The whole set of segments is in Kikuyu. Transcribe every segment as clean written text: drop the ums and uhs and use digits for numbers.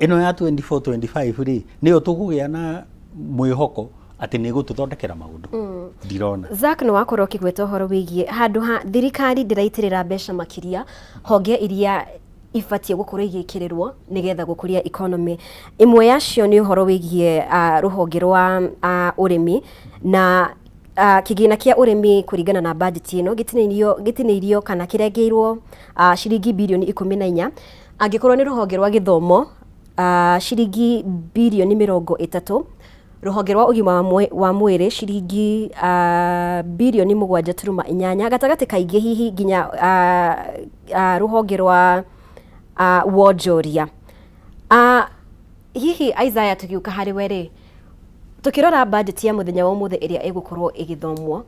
Ĩno ya 24 25 rĩ, nĩyo tũkũgĩa na mwĩhoko atĩ nĩ ĩgũtũthondekera maũndũ? Ndirona. Zack, nĩ wakorwo ũkĩgweta ũhoro wĩgiĩ handũ ha thirikari ndĩraitĩrĩra mbeca makĩria honge iria ibatiĩ gũkorwo igĩkĩrĩrwo nĩgetha gũkũria economy. Ĩmwe yacio nĩ ũhoro wĩgiĩ rũhonge rwa ũrĩmi na kĩgĩna kĩa ũrĩmi. Kũringana na budget ĩno, gĩtinĩirio kana kĩrengeirwo ciringi birioni 14. Angĩkorwo nĩ rũhonge rwa gĩthomo, ciringi birioni 30, rũhonge rwa ũgima wa mwĩrĩ ciringi birioni 7.8, gatagatĩ kaingĩ hihi nginya rũhonge rwa wonjoria. Hihi Isaiah, tũgĩũka harĩ we rĩ, tũkĩrora budget ya mũthenya wa ũmũthĩ ĩrĩa ĩgũkorwo ĩgĩthomwo,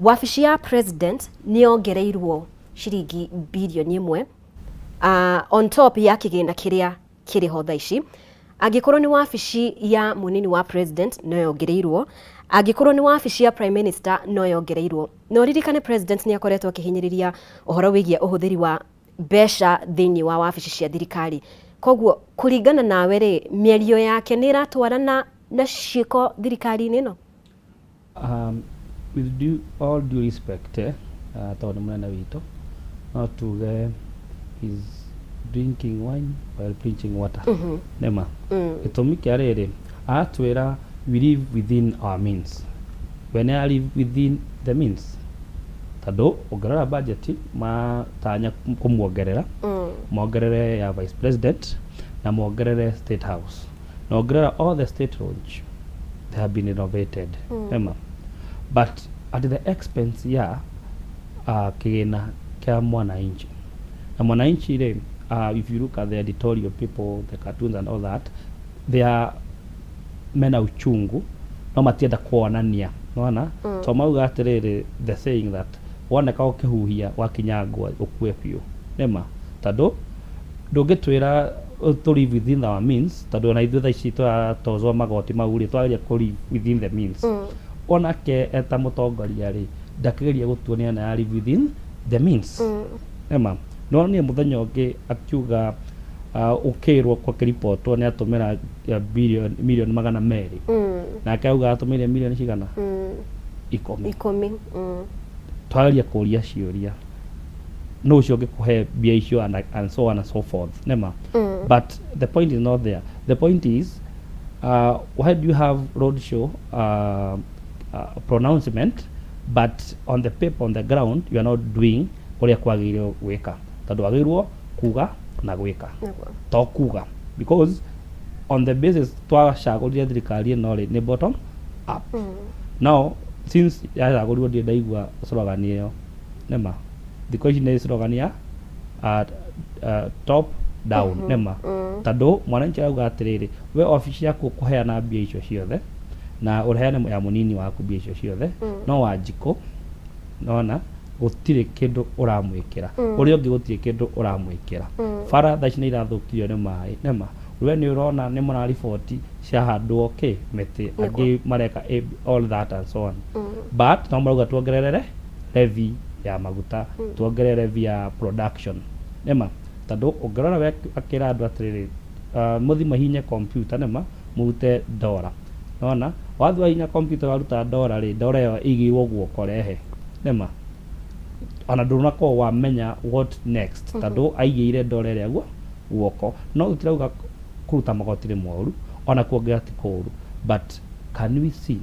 wabici ya president nĩ yongereirwo ciringi birioni 1 on top ya kĩgĩna kĩrĩa kĩrĩ ho thaa ici. Angĩkorwo nĩ wabici ya mũnini wa president, no yongereirwo. Angĩkorwo nĩ wabici ya prime minister, no yongereirwo. Na ũririkane president nĩ akoretwo akĩhinyĩrĩria ũhoro wĩgiĩ ũhũthĩri wa mbeca thĩinĩ wa wabici cia thirikari. Koguo kũringana nawe rĩ, mĩario yake nĩ ĩratwarana na ciĩko thirikari-inĩ ĩno? With all due respect, tondũ nĩ mũnene witũ, no tuge he's drinking wine while preaching water. Nĩma gĩtũmi kĩa rĩrĩ, aratwĩra we live within our means. We nĩ live within the means, tondũ ũngĩrora budget matanya kũmuongerera, mongerere ya vice president na mongerere State House, na ũngĩrora all the state lodge, they have been renovated. Ema, but at the expense ya kĩgĩna kĩa mwananchi. Na mwananchi rĩ, if you look at the editorial people, the cartoons and all that, they are mena uchungu no matienda kuonania nona to mauga atĩrĩrĩ, the saying that woneka ũkĩhuhia wakinyangwo ũkue biũ. Nĩma tondũ ndũngĩtwĩra to live within our means, tondũ ona ithuĩ thaa ici tũratozwo magoti mau rĩ, twageria kũ live within the means. Onake eta mũtongoria rĩ, ndakĩgeria gũtuonia na ya live within the means. Ema no niĩ mũthenya ũngĩ akiuga ũkĩrwo kwakĩribotwo nĩ atũmĩra billion milioni 200, nake auga atũmĩire milioni cigana? 10. 10. Twageria kũria ciũria, no ũcio ũngĩkũhe mbia icio and so on and so forth. Nema, but the point is not there. The point is, why do you have road show pronouncement, but on the paper, on the ground, you are not doing ũrĩa kwagĩrĩirwo gwĩka? Tondũ wagĩrĩirwo kuga na gwĩka, to kuga, because on the basis twacagũrire thirikari ĩno rĩ, nĩ bottom up. Now since yacagũrirwo, ndirĩ ndaigua slogan ĩyo. Nĩma thikũ ici nĩ slogan ya top down. Nĩma tondũ mwananchi arauga atĩrĩrĩ, we obici yaku ũkũheana mbia icio ciothe na ũheane ya mũnini waku mbia icio ciothe, no Wanjikũ nona gũtirĩ kĩndũ ũramwĩkĩra, ũrĩa ũngĩ gũtirĩ kĩndũ ũramwĩkĩra. Bara thaa ici nĩ irathũkirio nĩ maĩ. Nĩma we nĩ ũrona nĩ mũrariboti ciahandwo kĩ mĩtĩ, angĩ mareka all that and so on, but no marauga tuongerere levy ya maguta, tuongerere levy ya production. Nĩma tondũ ũngĩrora we akĩra andũ atĩrĩrĩ, mũthi mahinye computer, nĩma mũrute ndora. Nona wathiĩ wahinya computer waruta ndora rĩ, ndora ĩyo ĩigĩirwo guoko rehe. Nĩma ona ndũnakorwo wamenya what next, tondũ aigĩire ndora ĩrĩa guoko. No tũtirauga kũruta magoti nĩ moru, ona kuongerera ti kũru, but can we see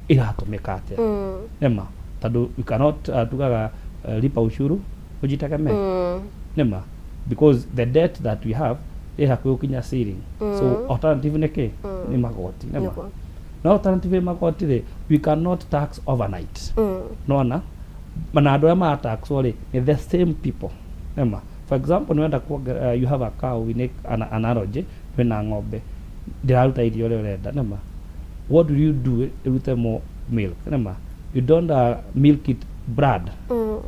iratũmĩka atĩa? Nĩma tondũ we cannot, tugaga lipa ushuru ujitegemee. Nĩma because the debt that we have ĩ hakuhĩ gũkinya ceiling, so alternative nĩ kĩ? Nĩ magoti. Nĩma no alternative nĩ magoti rĩ, we cannot tax overnight. Nona na andũ arĩa marataxwo rĩ, nĩ the same people. Nĩma for example nĩ wenda kuongerera, you have a cow, we make an analogy, wĩna ng'ombe ndĩraruta irio ũrĩa ũrenda. Nĩma what do you do ĩrute more milk? Nĩma you don't milk it blood,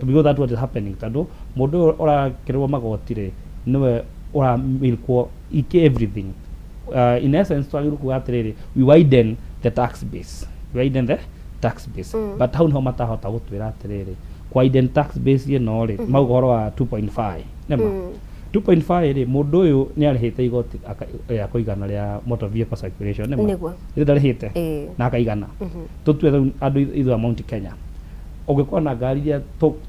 because that's what is happening, tondũ mũndũ ũyũ ũrakĩrwo magoti rĩ, nĩwe ũramilkwo ike everything. In essence twagĩrĩirwo kuga atĩrĩrĩ, we widen the tax base, we widen the tax base, but hau niho matahota gũtwĩra atĩrĩrĩ, kwa widen tax base ĩno rĩ, mauga ũhoro wa 2.5. Nĩma 2.5 rĩ, mũndũ ũyũ nĩ arĩhĩte igoti rĩa kũigana rĩa motor vehicle circulation, nĩ ma? Nĩguo. Ithe ndarĩhĩte? Ĩĩ. Na akaigana. Tũtue rĩu andũ ithuĩ a Mount Kenya, ũngĩkorwo na ngari iria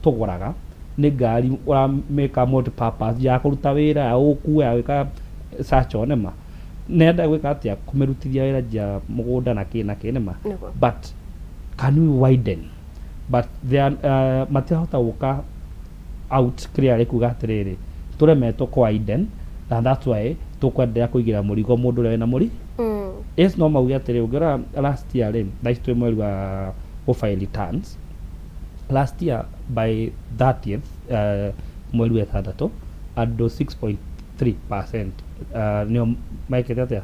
tũgũraga, nĩ ngari ũramĩka multi-purpose, ya kũruta wĩra, ya gũgũkua, ya gwĩka such on, nĩma nenda gwĩka atĩa, kũmĩrutithia wĩra nja mũgũnda na kĩ na kĩ, nĩma? Nĩguo. But can we widen? But they are, matirahota gũka out clearly kuga atĩrĩrĩ, tũremetwo kũ widen and that's why tũkwendelea kũigĩra mũrigo mũndũ ũrĩa wĩna mũri. Yes, no mauge atĩrĩ, ũngĩrora last year rĩ, thaa ici twĩ mweri wa gũ file returns, last year by 30th, mweri wa ĩtandatũ, andũ 6.3% nĩo mekĩte atĩa?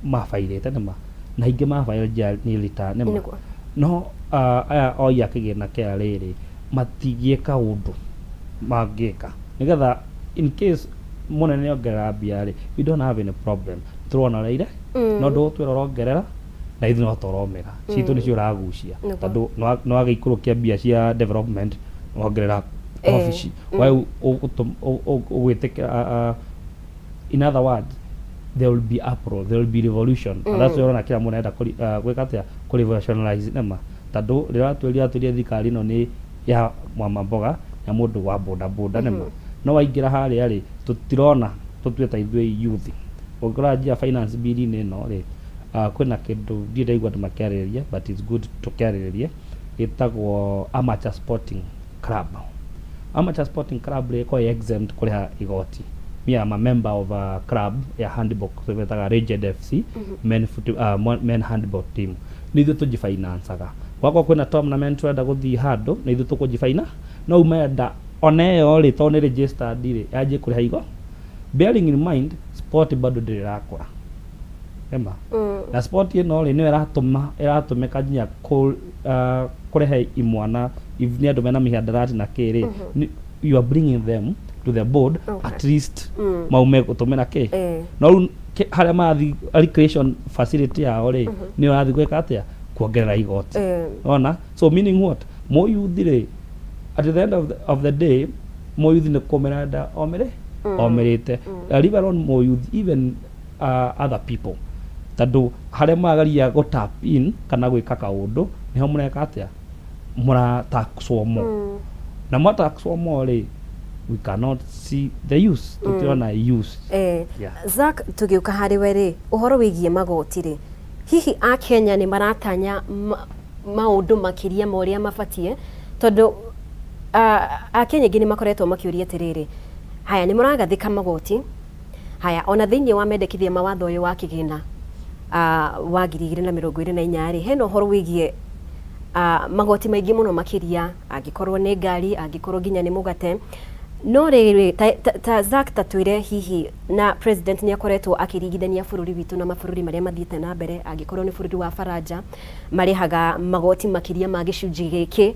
Mabairĩte, nĩma? Na aingĩ mabaire njĩra nĩ return, nĩma? Nĩguo. No aya oi a kĩgĩna kĩa rĩrĩ matingĩka ũndũ mangĩka nĩgetha in case mũnene ongerera mbia rĩ, we don't have any problem, tũrona rĩire. No ndũgũtwĩra ũrongerera na ithuĩ no tũromĩra citũ nĩcio ũragucia. Tondũ nĩ wagĩikũrũkia mbia cia development, wongerera obici we ũgwĩtĩkĩra. In other words, there will be uproar, there will be revolution, and that's why ũrona kila mũndũ arenda gwĩka atĩa? Kũ revolutionize, nĩma? Tondũ rĩrĩa watwĩrire atwĩrire thirikari ĩno nĩ ya mama mboga ya mũndũ wa boda boda, nĩma? No waingĩra harĩa rĩ, tũtirona tũtue ta ithuĩ youth. Ũngĩkora njia finance bill-inĩ ĩno rĩ, kwĩna kĩndũ ndirĩ ndaigua andũ makĩarĩrĩria, but it's good tũkĩarĩrĩrie, gĩtagwo amateur sporting club. Amateur sporting club rĩ, ĩkoragwo ĩ exempt kũrĩha igoti. Me am a member of a club ya handball, twĩtaga Legend FC, men, foot, men handball team. Nĩ ithuĩ tũjifinancaga. Gwakorwo kwĩna tournament tũrenda gũthiĩ handũ, nĩ ithuĩ tũkũjifaina. No rĩu menda ona ĩyo rĩ, tondũ nĩ registered rĩ, yanjie kũrĩha igo, bearing in mind sport bado ndĩrĩ ĩrakũra, ema? Na sport ĩno rĩ, nĩyo ĩratũma ĩratũmĩka nginya kũrehe imwana, if nĩ andũ mena mĩhandarati na kĩ rĩ, you are bringing them to the board. At least maume gũtũmĩra kĩ. No rĩu harĩa marathiĩ recreation facility yao rĩ, nĩyo ĩrathiĩ gwĩka atĩa? Kuongerera igoti. Ona so meaning what? Mũyuthi rĩ, at the end of the day, mũyuthi nĩ kũmĩra nda omĩrĩ omĩrĩte. Leave alone mũyuthi, even other people, tondũ harĩa marageria gũ tap in kana gwĩka kaũndũ, nĩho mũreka atĩa? Mũrataxwo more. Na mwataxwo more rĩ, we cannot see the use, tũtirona use. Zack, tũgĩũka harĩ we rĩ, ũhoro wĩgiĩ magoti rĩ, hihi akenya nĩ maratanya maũndũ makĩria ma ũrĩa mabatiĩ? Tondũ akenya aingĩ nĩ makoretwo makĩũria atĩrĩrĩ, haya, nĩ mũragathĩka magoti haya, ona thĩinĩ wa mendekithia ma watho ũyũ wa kĩgĩna wa 2024 rĩ, hena ũhoro wĩgiĩ magoti maingĩ mũno makĩria, angĩkorwo nĩ ngari, angĩkorwo nginya nĩ mũgate. No rĩrĩ, ta Zack, ta twĩre hihi, na president nĩ akoretwo akĩringithania bũrũri witũ na mabũrũri marĩa mathiĩte na mbere, angĩkorwo nĩ bũrũri wa Faranja, marĩhaga magoti makĩria ma gĩcunjĩ gĩkĩ.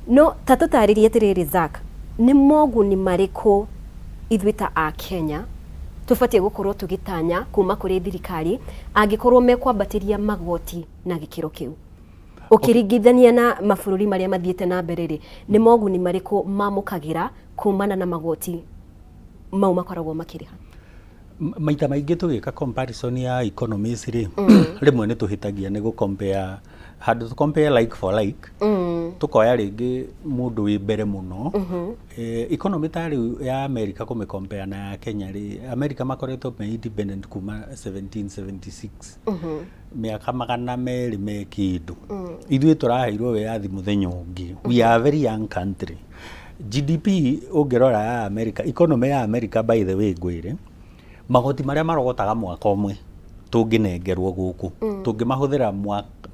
No ta tũtarĩrie atĩrĩrĩ, Zack, nĩ moguni marĩkũ ithuĩ ta akenya tũbatiĩ gũkorwo tũgĩtanya kuma kũrĩ thirikari angĩkorwo mekwambatĩria magoti na gĩkĩro kĩu, ũkĩringithania na mabũrũri marĩa mathiĩte na mbere rĩ, nĩ moguni marĩkũ mamũkagĩra kumana na magoti mau makoragwo makĩrĩha? Maita maingĩ tũgĩka comparison ya economies rĩ, rĩmwe nĩ tũhĩtagia nĩ gũ compare handũ tũ compare like for like, tũkoya rĩngĩ mũndũ wĩ mbere mũno. Economy ta rĩu ya America kũmĩ compare na ya Kenya rĩ, America makoretwo me independent kuma 1776, mĩaka 200 me kĩndũ. Ithuĩ tũraheirwo wĩyathi mũthenya ũngĩ. We are a very young country. GDP ũngĩrora ya America, economy ya America, by the way, ngwĩre magoti marĩa marogotaga mwaka ũmwe, tũngĩnengerwo gũkũ, tũngĩmahũthĩra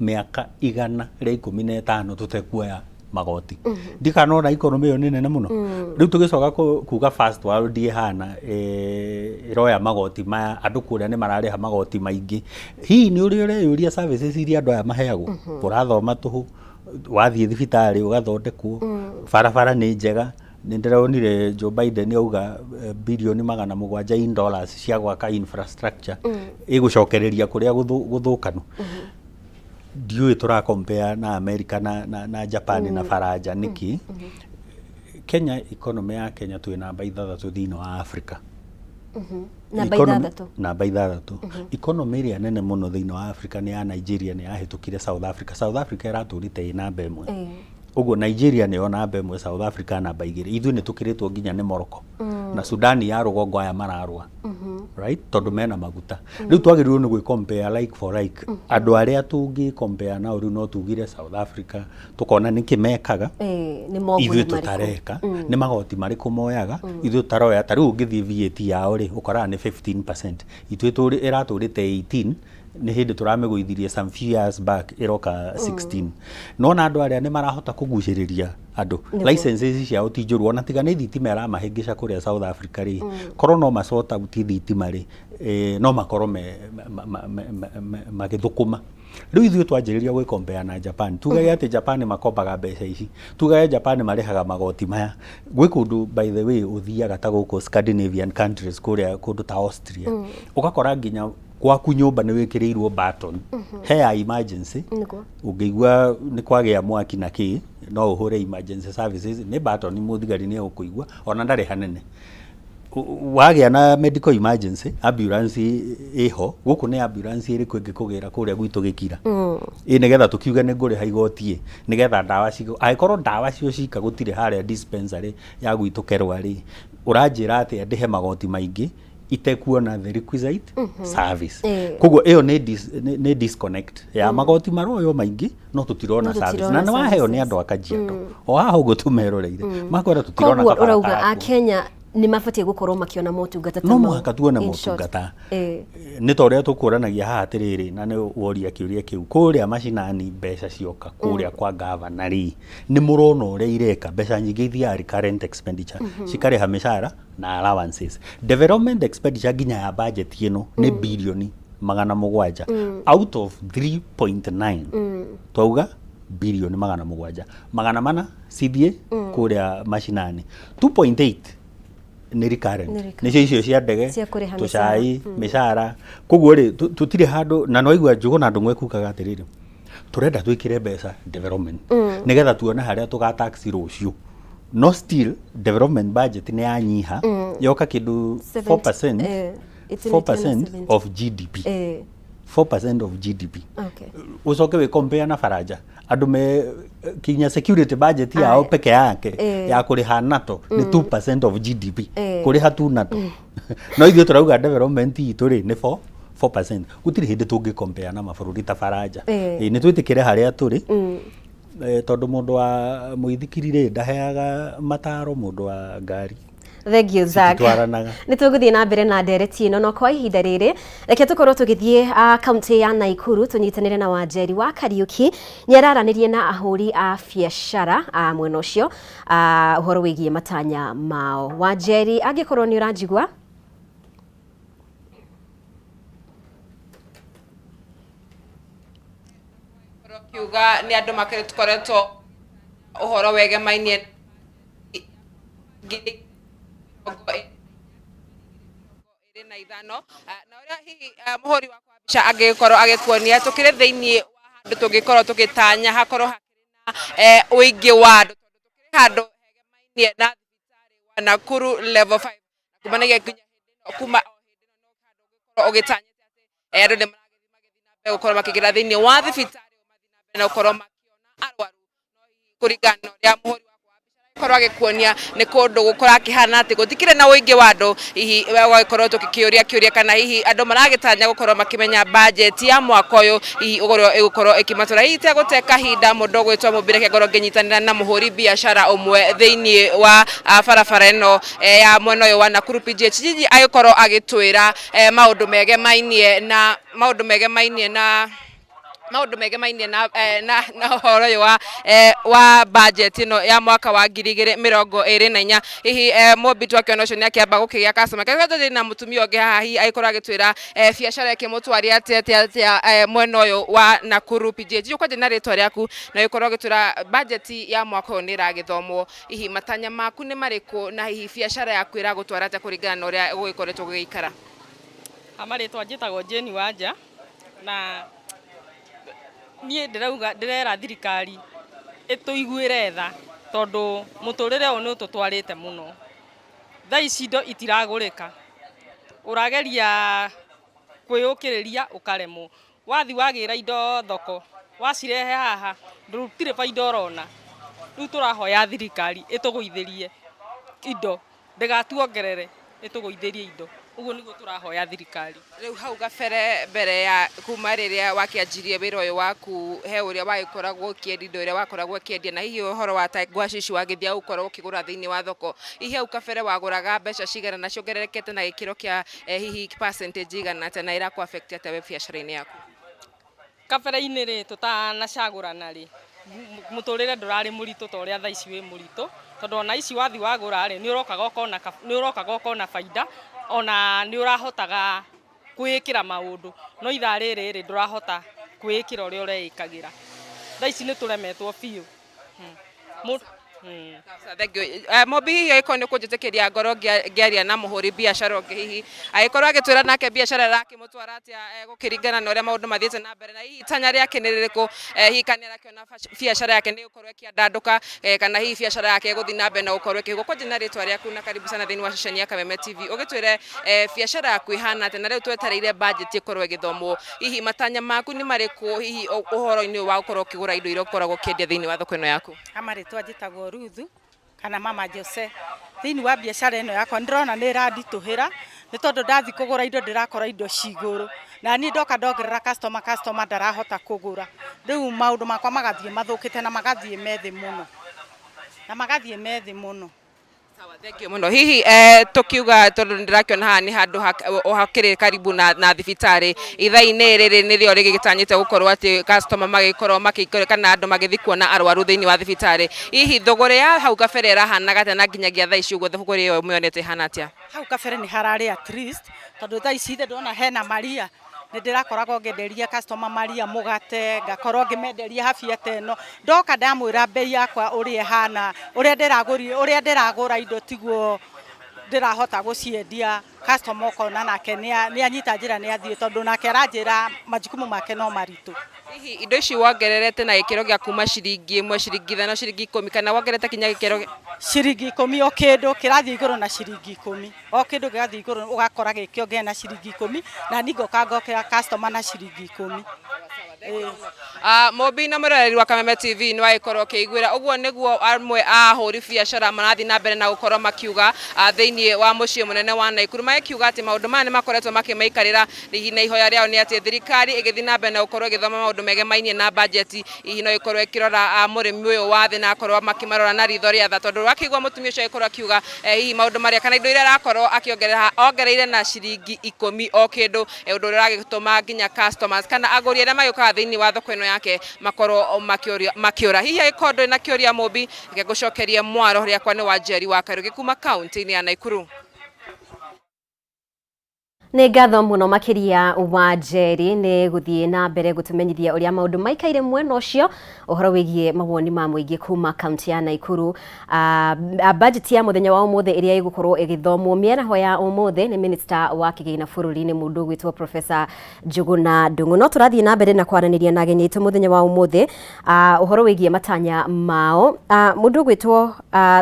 mĩaka 115 tũtekuoya magoti. Ndikanona economy ĩyo nĩ nene mũno. Rĩu tũgĩcoka kuga first world ĩhana ĩroya magoti maya, andũ kũrĩa nĩ mararĩha magoti maingĩ. Hihi nĩ ũrĩ ũreyũria services iria andũ aya maheagwo? Ũrathoma tũhũ, wathiĩ thibitarĩ ũgathondekwo, barabara nĩ njega. Nĩ ndĩronire Joe Biden auga birioni 700 in dollars cia gwaka infrastructure ĩgũcokereria kũrĩa gũthũkanu. Ndiũĩ tũra compare na America na Japan na Faranja nĩkĩ. Kenya, economy ya Kenya, twĩ namba 6 thĩinĩ wa Africa. Namba 6. Namba 6. Economy ĩrĩa nene mũno thĩinĩ wa Africa nĩ ya Nigeria, nĩ yahĩtũkire South Africa. South Africa ĩratũrĩte ĩ namba 1. Ũguo Nigeria nĩyo namba 1, South Africa namba 2. Ithuĩ nĩ tũkĩrĩtwo nginya nĩ Morocco na Sudani ya rũgongo, aya mararũa, right, tondũ mena maguta. Rĩu twagĩrĩirwo nĩ gwĩ compare like for like. Andũ arĩa tũngĩ compare nao rĩu no tugire South Africa, tũkona nĩkĩ mekaga Nĩ moguni ithuĩ marĩkũ? Tũtareka. Nĩ magoti marĩkũ moyaga ithuĩ tũtaroya? Ta rĩu ũngĩthiĩ VAT yao rĩ, ũkoraga nĩ 15%, ithuĩ ĩratũrĩte 18, nĩ hĩndĩ tũramĩgũithirie some few years back ĩroka 16. Nona andũ arĩa nĩ marahota kũgucĩrĩria andũ. Licenses ciao ti njũru, ona tiga nĩ thitima ĩramahĩngĩca kũrĩa South Africa rĩ, korwo no ma sort out thitima rĩ, no makorwo me magĩthũkũma. Rĩu ithuĩ twanjĩrĩria gwĩ compare na Japan, tugage atĩ Japan makombaga mbeca ici, tugage Japan marĩhaga magoti maya. Gwĩ kũndũ, by the way, ũthiaga ta gũkũ Scandinavian countries, kũrĩa kũndũ ta Austria, ũgakora nginya gwaku nyũmba nĩ wĩkĩrĩirwo button he ya emergency. Ũngĩigua nĩ kwagĩa mwaki na kĩ, no ũhũre emergency services, nĩ button, mũthigari nĩ egũkũigua ona ndarĩ hanene. Wagĩa na medical emergency, ambulance ĩho. Gũkũ nĩ ambulance ĩrĩkũ ĩngĩkũgĩra kũrĩa gwitũ gĩkira ĩ nĩgetha tũkiuge nĩ ngũrĩha igoti ĩ nĩgetha ndawa cigo, angĩkorwo ndawa cio cika gũtirĩ harĩa dispensary ya gwitũ Kerwa rĩ, ũranjĩra atĩa ndĩhe magoti maingĩ itekuona the requisite service? Koguo ĩyo nĩ disconnect ya magoti maroywo maingĩ no tũtirona No service. tũtirona Na nĩ waheo nĩ services. andũ a Kajiado o haha ũguo tũmeroreire, makwĩra tũtirona Koguo kabara ũrauga karakwo. Akenya nĩ mabatiĩ gũkorwo makĩona motungata ta No mau, mũhaka tuone in short. Motungata. Nĩ ta ũrĩa tũkũranagia haha atĩrĩrĩ, na nĩ woria kĩũria kĩu, kũrĩa macinani mbeca cioka kũrĩa kwa gavana rĩ, nĩ mũrona ũrĩa ireka? Mbeca nyingĩ ithiaga recurrent expenditure, cikarĩha mĩcara na allowances. Development expenditure nginya ya budget ĩno nĩ birioni 700 out of 3.9. Twauga birioni 700, 400 cithiĩ kũrĩa macinani, 2.8 nĩ recurrent. Nĩ recurrent. Nĩcio icio cia ndege, Cia kũrĩha. Tũcai, mĩcara. Koguo rĩ, tũtirĩ handũ na nwaigua Njũgũna Ndũng'ũ ekugaga atĩrĩrĩ, tũrenda twĩkĩre mbeca development nĩgetha tuone harĩa tũga tax rũciũ, no still development budget nĩ yanyiha, yoka kĩndũ 4%, 70, 4% 70. of GDP. 4% of GDP. Ucoke wĩ compare na Faranja, andũ me kinya security budget yao peke yake ya kũrĩha NATO nĩ 2% of GDP, kũrĩha tu NATO, no ithuĩ tũrauga development itũ rĩ nĩ 4 4%. Gũtirĩ hĩndĩ tũngĩ compare na mabũrũri ta Faranja. Nĩ twĩtĩkĩre harĩa tũrĩ, tondũ mũndũ wa mũithikiri rĩ ndaheaga mataro mũndũ wa ngari. Thank you, Zack. Cititwaranaga. Nĩ tũgũthiĩ na mbere na ndereti ĩno, no kwa ihinda rĩrĩ reke tũkorwo tũgĩthiĩ kaunti ya Naikuru tũnyitanĩre na Wanjeri wa Kariuki. Nĩ araranĩrie na ahũri a biacara a mwena ũcio ũhoro wĩgiĩ matanya mao. Wanjeri, angĩkorwo nĩ ũranjigua. Kiuga nĩ andũ makĩrĩ tũkoretwo ũhoro wegemainie 2025, na ũrĩa hihi mũhũri wakwa wa mbica angĩgĩkorwo agĩkuonia, tũkĩrĩ thĩinĩ wa handũ tũngĩkorwo tũgĩtanya hakorwo hakĩrĩ na ũingĩ wa andũ, tondũ tũkĩrĩ handũ hegemainie na thibitarĩ wa Nakuru Level 5, kumanagia nginya hĩndĩ ĩno, kuma o hĩndĩ ĩno no handũ ũngĩkorwo ũgĩtanyĩte atĩ andũ nĩ maragĩthiĩ magĩthiĩ na mbere gũkorwo makĩingĩra thĩinĩ wa thibitarĩ, mathiĩ na mbere na gũkorwo makĩona arwaru. No hihi kũringana na ũrĩa mũhũri wakwa wa mbica aragĩkorwo agĩkuonia, nĩ kũndũ gũkũrakĩhana atĩ gũtikĩrĩ na ũingĩ wa andũ. Hihi we ũgagĩkorwo tũgĩkĩũria kĩũria kana hihi andũ maragĩtanya gũkorwo makĩmenya budget ya mwaka ũyũ, hihi ũrĩa ĩgũkorwo ĩkĩmatwara. Hihi itegũte kahinda, mũndũ ũgwĩtwo Mũmbire ngorwo ngĩnyitanĩra na mũhũri biacara ũmwe thĩinĩ wa barabara ĩno ya mwena ũyũ wa Nakuru PGH jiji, agĩkorwo agĩtwĩra maũndũ megemainie na ũhoro ũyũ wa budget ĩno ya mwaka wa 2024. Hihi Mũmbi twakĩona ũcio nĩ akĩamba gũkĩgĩa customer. Kega tũrĩ na mũtumia ũngĩ haha, hihi agĩkorwo agĩtwĩra biacara ĩkĩmũtwaria atĩa mwena ũyũ wa Nakuru PGH. Ũkwanjia na rĩtwa rĩaku na ũgĩkorwo ũgĩtwĩra budget ya mwaka ũyũ nĩ ĩragĩthomwo, hihi matanya maku nĩ marĩkũ, na hihi biacara yaku ĩragũtwara atĩa kũringana na ũrĩa gũgĩkoretwo gũgĩikara? Marĩtwa njĩtagwo Jane Wanja, na niĩ ndĩrauga, ndĩrera thirikari ĩtũiguĩre tha. Tondũ mũtũrĩre ũyũ nĩ ũtũtwarĩte mũno. Thaa ici indo itiragũrĩka, ũrageria kwĩyũkĩrĩria ũkaremwo. Wathi wagĩra indo thoko, wacirehe haha ndũtirĩ baida ũrona. Rĩu tũrahoya thirikari ĩtũgũithĩrie indo, ndĩgatuongerere, ĩtũgũithĩrie indo. Ũguo nĩguo tũrahoya thirikari. Rĩu hau gabere mbere ya kuma rĩrĩa wakĩanjirie wĩra ũyũ waku, he ũrĩa wagĩkoragwo ũkĩendia indo iria wakoragwo ũkĩendia, na hihi ũhoro wa ta ngwacĩ ici wagĩthiaga gũkorwo ũkĩgũra thĩinĩ wa thoko, hihi hau kabere wagũraga mbeca cigana na ciongererekete na gĩkĩro kĩa hihi percentage igana atĩa, na ĩrakũ affect atĩa we biacara-inĩ yaku? Kabere-inĩ rĩ, tũtanacagũrana rĩ, mũtũrĩre ndũrarĩ mũritũ ta ũrĩa thaa ici wĩ mũritũ, tondũ ona ici wathi wagũra rĩ, nĩ ũrokaga ũkona baida, ona nĩ ũrahotaga kwĩĩkĩra maũndũ. No ithaa rĩrĩ rĩ, ndũrahota kwĩĩkĩra ũrĩa ũreĩkagĩra. Thaa ici nĩ tũremetwo biũ. Thank you. Mobi, hihi angĩkorwo nĩ ũkũnjĩtĩkĩria ngorwo ngĩaria na mũhũri biacara ũngĩ, hihi agĩkorwo agĩtwĩra nake biacara ĩrakĩmũtwara atĩa gũkĩringana na ũrĩa maũndũ mathiĩte na mbere, na hihi itanya rĩake nĩ rĩrĩkũ, hihi kana nĩ arakĩona biacara yake nĩ ĩgũkorwo ĩkĩandandũka, kana hihi biacara yake ĩgũthiĩ na mbere na gũkorwo ĩkĩhũka. Kwanjia na rĩtwa rĩaku na karibu sana thĩinĩ wa ceceni ya Kameme TV, ũgĩtwĩre biacara yaku ĩhana atĩa, na rĩu twetereire budget ĩkorwo ĩgĩthomwo, hihi matanya maku nĩ marĩkũ, hihi ũhoro-inĩ ũyũ wa gũkorwo ũkĩgũra indo iria ũkoragwo ũkĩendia thĩinĩ wa thoko ĩno yaku? Amarĩtwa njĩtagwo Ruthu kana Mama Jose. Thĩinĩ wa biacara ĩno yakwa nĩ ndĩrona nĩ ĩranditũhĩra, nĩ tondũ ndathi kũgũra indo ndĩrakora indo ci igũrũ, na niĩ ndoka ndongerera customer, customer ndarahota kũgũra. Rĩu maũndũ makwa magathiĩ mathũkĩte na magathiĩ me thĩ mũno, na magathiĩ me thĩ mũno. Sawa, thank you mũno. Hihi tukiuga, tondũ ndĩrakĩona haha nĩ handũ hakĩrĩ karibu na thibitarĩ, ithaa-inĩ rĩrĩ nĩrĩo rĩgĩtanyĩte gũkorwo atĩ customer magĩkorwo makĩingĩra kana andũ magĩthiĩ kuona arwaru thĩinĩ wa thibitarĩ, hihi thũgũrĩ ya hau kabere ĩrahanaga atĩa, na nginyagia thaa ici ũguo thũgũrĩ ĩyo mũyonete ĩhana atĩa? Hau kabere nĩ hararĩ at least, tondũ thaa ici ithe ndona hena maria, nĩ ndĩrakoragwo ngĩenderia customer maria mũgate, ngakorwo ngĩmenderia habia ta ĩno. Ndoka ndamwĩra mbei yakwa ũrĩa ĩhana, ũrĩa ndĩragũri, ũrĩa ndĩragũra indo tiguo ndĩrahota gũciendia. Customer ũkona nake nĩ anyita njĩra, nĩ athiĩ, tondũ nake aranjĩra majukumu make no maritũ. Hihi indo ici wongererete na gĩkĩro gĩa kuma ciringi 1, ciringi 5, ciringi 10, kana wongerete kinya gĩkĩro Ciringi 10. O kĩndũ kĩrathiĩ igũrũ na ciringi 10, o kĩndũ gĩgathiĩ igũrũ, ũgakora gĩkĩongerera na ciringi 10, na niĩ ngoka ngokera customer na ciringi 10. Mũmbi na mwĩroreri wa Kameme TV, nĩ wagĩkorwo ũkĩiguĩra ũguo nĩguo amwe a ahũri biacara marathiĩ na mbere na gũkorwo makiuga thĩinĩ wa mũciĩ mũnene wa Naikuru, magĩkiuga atĩ maũndũ maya nĩ makoretwo makĩmaikarĩra hihi, na ihoya rĩao nĩ atĩ thirikari ĩgĩthiĩ na mbere na gũkorwo ĩgĩthoma maũndũ megemainie na bajeti, hihi no ĩkorwo ĩkĩrora mũrĩmi ũyũ wa thĩ na akorwo makĩmarora na ritho rĩa tha, tondũ wakĩigua mũtumia ũcio agĩkorwo akiuga hihi maũndũ marĩa kana indo iria arakorwo akĩongerera, ongereire na ciringi 10 o kĩndũ, ũndũ ũrĩa ũragĩtũma nginya customers kana agũri arĩa magĩũkaga thĩinĩ wa thoko ĩno yake makorwo makĩũra. Hihi angĩkorwo ndũrĩ na kĩũria, Mũmbi, reke ngũcokerie mwaro rĩakwa. Nĩ wa Njeri wa Kariũki kuma kaunti-inĩ ya Naikuru. Nĩ ngatho mũno makĩria wa Njeri nĩ gũthiĩ na mbere gũtũmenyithia ũrĩa maũndũ maikaire mwena ũcio, ũhoro wĩgiĩ mawoni ma mũingĩ kuma kaunti ya Naikuru. Budget ya mũthenya wa ũmũthĩ ĩrĩa ĩgũkorwo ĩgĩthomwo mĩaraho ya ũmũthĩ nĩ minister wa kĩgĩna bũrũri-inĩ, mũndũ ũgwĩtwo Professor Njuguna Ndung'u. No tũrathiĩ na mbere na kwaranĩria na ageni aitũ mũthenya wa ũmũthĩ ũhoro wĩgiĩ matanya mao. Mũndũ ũgwĩtwo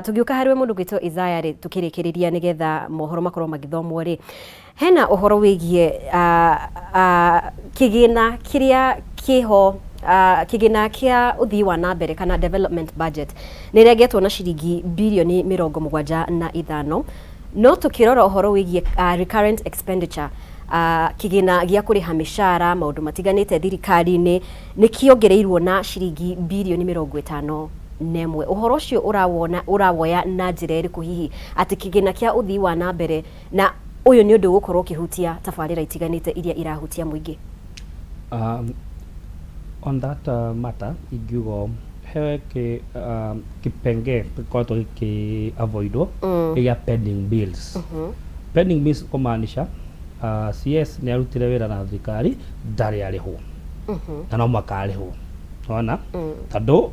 tũgĩũka harĩ we, mũndũ ũgwĩtwo Isaiah rĩ, tũkĩrĩkĩrĩria nĩgetha mohoro makorwo magĩthomwo rĩ, hena ũhoro wĩgiĩ kĩgĩna kĩrĩa kĩho, kĩgĩna kĩa ũthii wa na mbere kana development budget nĩ ĩrengetwo na ciringi birioni 75, no tũkĩrora ũhoro wĩgiĩ recurrent expenditure, kĩgĩna gĩa kũrĩha mĩcara, maũndũ matiganĩte thirikari-inĩ, nĩ kĩongereirwo na ciringi birioni 51. Ũhoro ũcio ũrawona ũrawoya na njĩra ĩrĩkũ, hihi atĩ kĩgĩna kĩa ũthii wa na mbere, na ũyũ nĩ ũndũ ũgũkorwo ũkĩhutia tabarĩra itiganĩte iria irahutia mũingĩ? On that matter, ingiuga he kipengee gĩkoretwo gĩkĩ avoidwo gĩa pending bills. Pending bills kumaanisha CS nĩ arutire wĩra na thirikari, ndarĩ arĩhwo na no mũhaka arĩhwo, wona, tondũ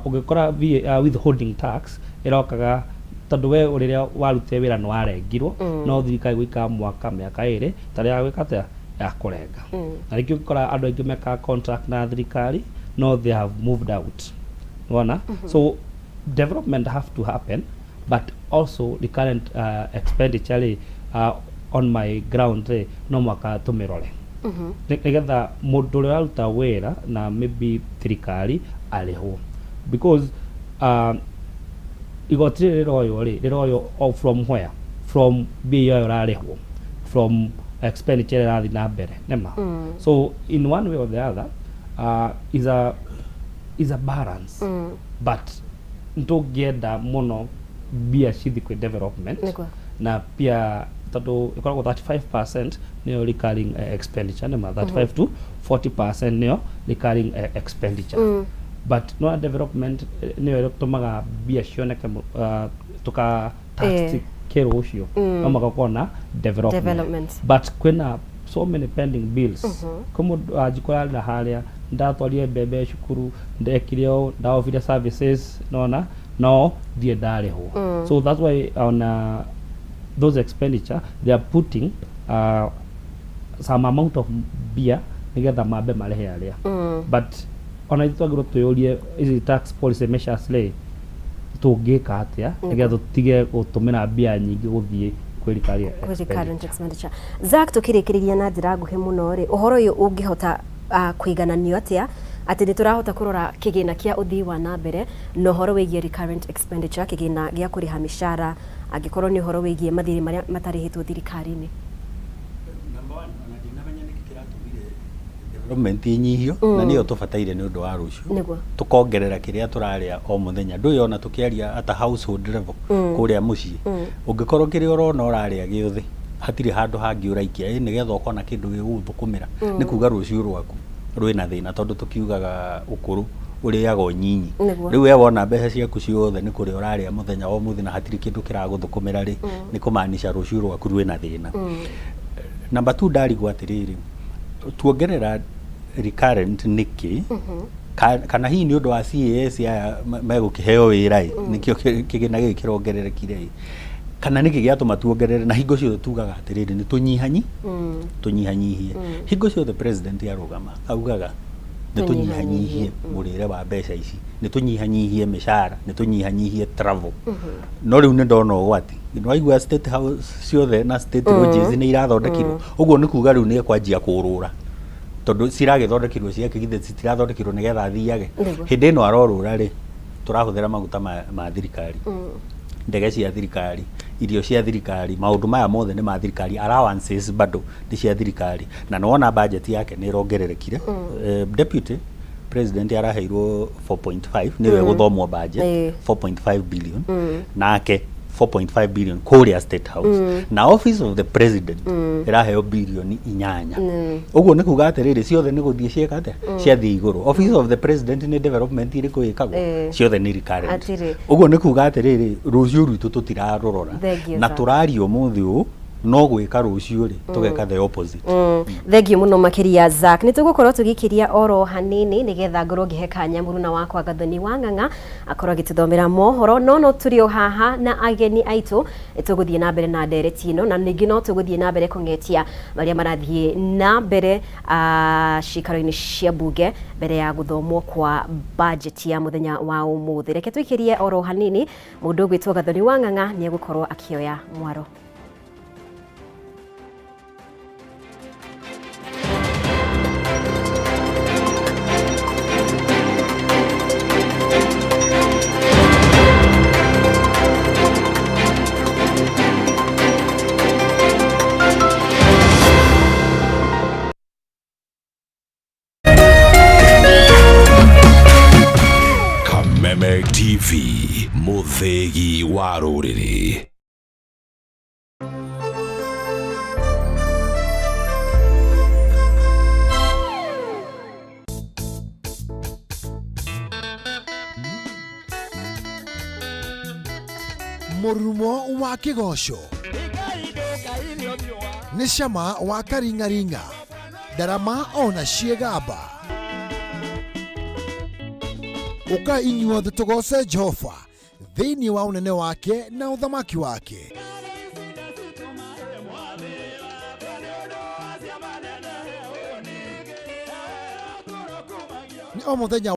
ũngĩkora withholding tax ĩrokaga tondũ we rĩrĩa warutire wĩra nĩ warengirwo, no thirikari gũikara mwaka, mĩaka 2 tarĩ ya gwĩka atĩa, ya kũrenga. Na rĩngĩ ũgĩkora andũ aingĩ mekaga contract na thirikari, no they have moved out, wona. So Development have to happen, but also the current expenditure rĩ, on my ground rĩ, no mwaka tũmĩrore nĩgetha mũndũ ũrĩa ũraruta wĩra na maybe thirikari arĩhwo, because igoti rĩrĩ rĩroywo rĩ, rĩroywo o from where? From mbia ĩyo ũrarĩhwo, from expenditure ĩrathiĩ na mbere nĩma. So in one way or the other, is a balance, but ntũngĩenda mũno mbia cithi kwĩ development na pia tondũ ĩkoragwo 35% nĩyo recurring expenditure nĩma, 35 to 40% nĩyo recurring expenditure, but no development nĩyo ĩtũmaga mbia cioneke tuka tax kĩrũ ũcio no magakorwo na development. Development. But kwĩna so many pending bills. Kwĩ mũndũ anjikora na harĩa ndatwarire mbembe cukuru, ndekire ũũ, ndaofire services, nona no ndirĩ ndarĩhwo. So that's why on those expenditure they are putting some amount of mbia nigetha mambe marĩhe arĩa. But ona ithuĩ twagĩrĩirwo twĩyũrie, ici tax policy measures rĩ, tũngĩka atĩa nĩgetha tũtige gũtũmĩra mbia nyingĩ gũthiĩ kwĩ recurring kwĩ recurrent expenditure. Expenditure. Zack, tũkĩrĩkĩrĩria na njĩra nguhĩ mũno rĩ, ũhoro ũyũ ũngĩhota kũigananio atĩa, atĩ nĩ tũrahota kũrora kĩgĩna kĩa ũthii wa na mbere na ũhoro wĩgiĩ recurrent expenditure, kĩgĩna gĩa kũrĩha mĩcara, angĩkorwo nĩ ũhoro wĩgiĩ mathirĩ marĩa matarĩhĩtwo thirikari-inĩ? Number one, ona ndinamenya nĩkĩ kĩratũmire development inyihio, na nĩyo tũbataire nĩ ũndũ wa rũciũ. Tũkongerera kĩrĩa tũrarĩa o mũthenya. Ndũĩ ona tũkĩaria at a household level, kũrĩa mũciĩ, ũngĩkorwo kĩrĩa ũrona ũrarĩa gĩothe hatirĩ handũ hangĩ ũraikia ĩ nĩgetha ũkona kĩndũ gĩgũgũthũkũmĩra, nĩ kuga rũciũ rwaku rwĩna thĩna, tondũ tũkiugaga ũkũrũ ũrĩaga ũnyinyi. Rĩu we wona mbeca ciaku ciothe nĩ kũrĩa ũrarĩa mũthenya o mũthenya na hatirĩ kĩndũ kĩragũthũkũmĩra rĩ, nĩ kũmaanisha rũciũ rwaku rwĩna thĩna. Number two, ndarigwo atĩrĩrĩ, tuongerera recurrent nĩkĩ? Kana hihi nĩ ũndũ wa CAS aya megũkĩheo wĩra ĩ, nĩkĩo kĩgĩna gĩkĩ kĩrongererekire ĩ, kana nĩkĩ gĩatũma tuongerere? Na hingo ciothe tugaga atĩrĩrĩ, nĩ tũnyihanyi tũnyihanyihie. Hingo ciothe president arũgama augaga nĩ tũnyihanyihie mũrĩre wa mbeca ici, nĩ tũnyihanyihie mĩcara, nĩ tũnyihanyihie travel. No rĩu nĩ ndona ũgwati. Nĩ waigua State House ciothe na state lodges nĩ irathondekirwo. Ũguo nĩ kuga rĩu nĩ ekwanjia kũrũra, tondũ ciragĩthondekirwo ciake, githĩ citirathondekirwo nĩgetha athiage? Hĩndĩ ĩno arorũra rĩ, tũrahũthĩra maguta ma thirikari, ndege cia thirikari, irio cia thirikari, maũndũ maya mothe nĩ ma thirikari, allowances bado nĩ cia thirikari. Na nĩ wona budget yake nĩ ĩrongererekire. Deputy president araheirwo 4.5, nĩwe gũthomwo budget, 4.5 billion, nake 4.5 billion kũrĩa State House, na Office of the President ĩraheo 8 bilioni. Ũguo nĩ kuga atĩrĩrĩ, ciothe nĩ gũthiĩ cieka atĩa? Ciathiĩ igũrũ. Office of the President nĩ development ĩrĩkũ ĩkagwo? Ciothe nĩ recurrent. Hatirĩ. Ũguo nĩ kuga atĩrĩrĩ, rũciũ rwitũ tũtirarũrora. Thank you, Na sir. tũraria ũmũthĩ ũũ, no gwĩka rũciũ rĩ, tũgeka the opposite. Thengiũ mũno makĩria, Zack. Nĩ tũgũkorwo tũgĩkĩria oro hanini nĩgetha ngorwo ngĩhe kanya mũruna wakwa Gathoni wa Ng'ang'a akorwo agĩtũthomera mohoro, no tũrĩ o haha na ageni aitũ. Nĩ tũgũthiĩ na mbere na ndereti ĩno, na ningĩ no tũgũthiĩ na mbere kũng'etia marĩa marathiĩ na mbere cikaro-inĩ cia mbunge mbere ya gũthomwo kwa budget ya mũthenya wa ũmũthĩ. Reke tũikĩrie oro hanini, mũndũ ũgwĩtwo Gathoni wa Ng'ang'a nĩ egũkorwo akĩoya mwaro. Kameme TV, mũthĩgi wa rũrĩrĩ. Mũrurumo wa kĩgoco nĩ cama wa karing'aring'a, ndarama ona ciĩgamba. Ũka inyuothe tũgoce Jehova thĩinĩ wa ũnene wake na ũthamaki wake. Nĩ o mũthenya.